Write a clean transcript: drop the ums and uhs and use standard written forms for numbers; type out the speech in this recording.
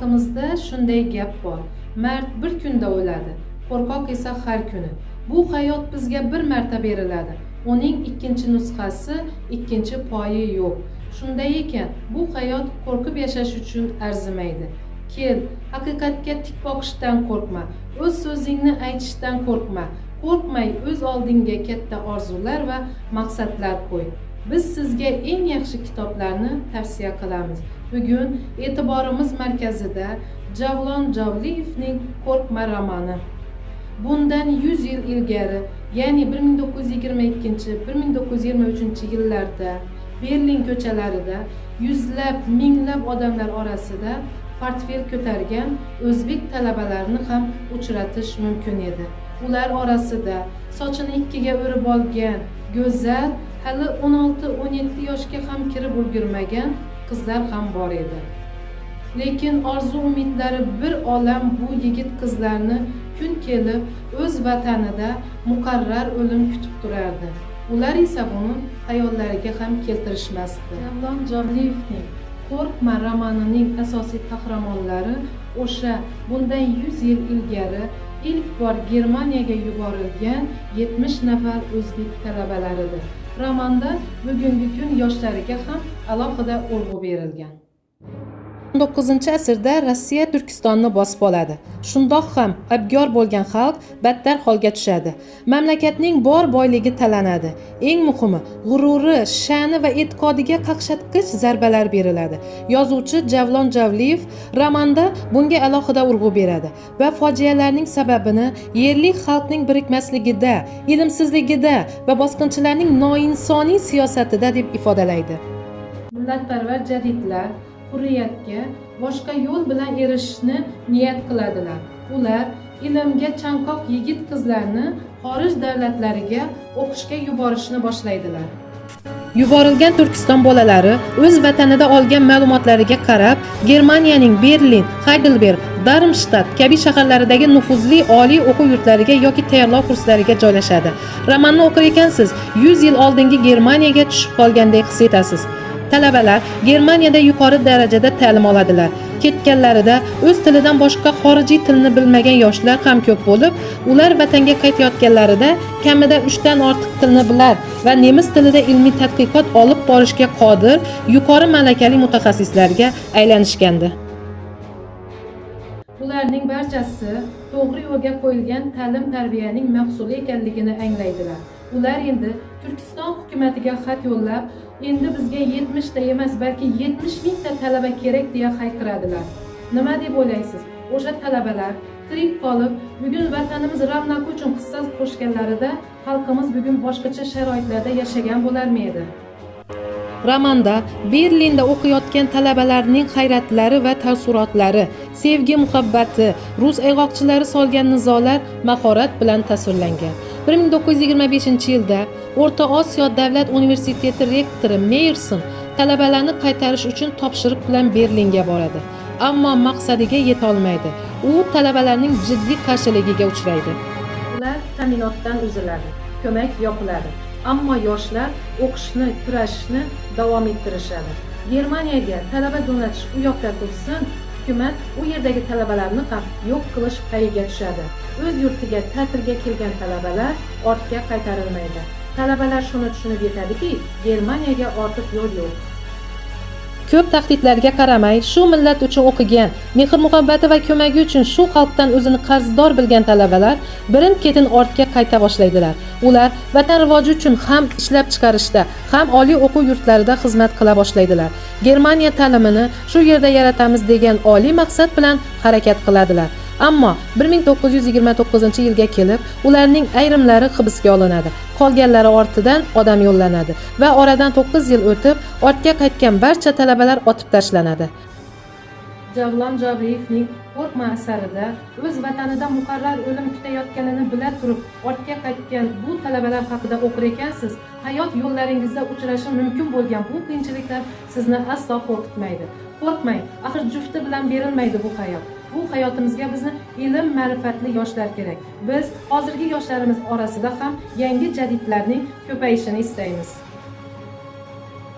Xalqimizda shunday gap bor: mard bir kunda o'ladi, qo'rqoq esa har kuni. Bu hayot bizga bir marta beriladi, uning ikkinchi nusxasi, ikkinchi poyi yo'q. Shunday ekan, bu hayot qo'rqib yashash uchun arzimaydi. Kel, haqiqatga tik boqishdan qo'rqma, o'z so'zingni aytishdan qo'rqma. Qo'rqmay o'z oldingga katta orzular va maqsadlar qo'y. Biz sizga eng yaxshi kitoblarni tavsiya qilamiz. Bugun e'tiborimiz markazida Javlon Javliyevning "Qo'rqma" romani. Bundan 100 yil ilgari, ya'ni 1922, 1923 yillarda Berlin ko'chalarida yuzlab, minglab odamlar orasida portfel ko'targan o'zbek talabalarini ham uchratish mumkin edi. Ular orasida sochini ikkiga o'rib olgan go'zal, hali 16, 17 yoshga ham kirib ulgurmagan qizlar ham bor edi. Lekin orzu umidlari bir olam bu yigit qizlarni kun kelib o'z vatanida muqarrar o'lim kutib turardi. Ular esa buni xayollariga ham keltirishmasdi. Javlon Javliyevning "Qo'rqma" romanining asosiy qahramonlari o'sha bundan 100 yil ilgari ilk bor Germaniyaga yuborilgan 70 nafar o'zbek talabalaridir. Romanda bugungi kun yoshlariga ham alohida urg'u berilgan. 19 asrda Rossiya Turkistonni bosib oladi. Shundoq ham abgor bo'lgan xalq battar holga tushadi. Mamlakatning bor boyligi talanadi. Eng muhimi, g'ururi, sha'ni va e'tiqodiga qaqshatqich zarbalar beriladi. Yozuvchi Javlon Javliyev romanda bunga alohida urg'u beradi va fojialarning sababini yerli xalqning birikmasligida, ilmsizligida va bosqinchilarning noinsoniy siyosatida deb ifodalaydi. Millatparvar jadidlar hurriyatga boshqa yo'l bilan erishishni niyat qiladilar. Ular ilmga chanqoq yigit qizlarni xorij davlatlariga o'qishga yuborishni boshlaydilar. Yuborilgan Turkiston bolalari o'z vatanida olgan ma'lumotlariga qarab Germaniyaning Berlin, Haydelberg, Darmshtadt kabi shaharlaridagi nufuzli oliy o'quv yurtlariga yoki tayyorlov kurslariga joylashadi. Romanni o'qir ekansiz, 100 yil oldingi Germaniyaga tushib qolgandek his etasiz. Talabalar Germaniyada yuqori darajada ta'lim oladilar. Ketganlarida o'z tilidan boshqa xorijiy tilni bilmagan yoshlar ham ko'p bo'lib, ular vatanga qaytayotganlarida kamida 3 dan ortiq tilni bilar va nemis tilida ilmiy tadqiqot olib borishga qodir yuqori malakali mutaxassislarga aylanishgandi. Ularning barchasi to'g'ri yo'lga qo'yilgan ta'lim tarbiyaning mahsuli ekanligini anglaydilar. Ular endi Turkiston hukumatiga xat yo'llab, endi bizga 70 ta emas, balki 70 mingta talaba kerak, deya hayqiradilar. Nima deb o'ylaysiz? O'sha talabalar tirik qolib, bugun vatanimiz ravnaqi uchun hissa qo'shganlarida, xalqimiz bugun boshqacha sharoitlarda yashagan bo'larmi edi? Romanda Berlinda o'qiyotgan talabalarning hayratlari va taassurotlari, sevgi muhabbati, rus ayg'oqchilari solgan nizolar mahorat bilan tasvirlangan. 1925 yilda O'rta Osiyo davlat universiteti rektori Meyerson talabalarni qaytarish uchun topshiriq bilan Berlinga boradi, ammo maqsadiga yetolmaydi. U talabalarning jiddiy qarshiligiga uchraydi. Ular ta'minotdan uziladi, ko'mak yopiladi, ammo yoshlar o'qishni, kurashishni davom ettirishadi. Germaniyaga talaba jo'natish u yoqda tursin, hukumat u yerdagi talabalarni ham yo'q qilish payiga tushadi. O'z yurtiga ta'tilga kelgan talabalar ortga qaytarilmaydi. Talabalar shuni tushunib yetadiki, Germaniyaga ortiq yo'l yo'q. Ko'p tahdidlarga qaramay, shu millat uchun o'qigan, mehr muhabbati va ko'magi uchun shu xalqdan o'zini qarzdor bilgan talabalar birin ketin ortga qayta boshlaydilar. Ular vatan rivoji uchun ham ishlab chiqarishda, ham oliy o'quv yurtlarida xizmat qila boshlaydilar. Germaniya ta'limini shu yerda yaratamiz degan oliy maqsad bilan harakat qiladilar. Ammo 1929 yilga kelib ularning ayrimlari hibsga olinadi, qolganlari ortidan odam yo'llanadi va oradan 9 yil o'tib, ortga qaytgan barcha talabalar otib tashlanadi. Javlon Jobriyevning "Qo'rqma" asarida o'z vatanida muqarrar o'lim kutayotganini bila turib ortga qaytgan bu talabalar haqida o'qir ekansiz, hayot yo'llaringizda uchrashi mumkin bo'lgan bu qiyinchiliklar sizni aslo qo'rqitmaydi. Qo'rqmang, axir jufti bilan berilmaydi bu hayot. Bu hayotimizga bizni ilm ma'rifatli yoshlar kerak. Biz hozirgi yoshlarimiz orasida ham yangi jadidlarning ko'payishini istaymiz.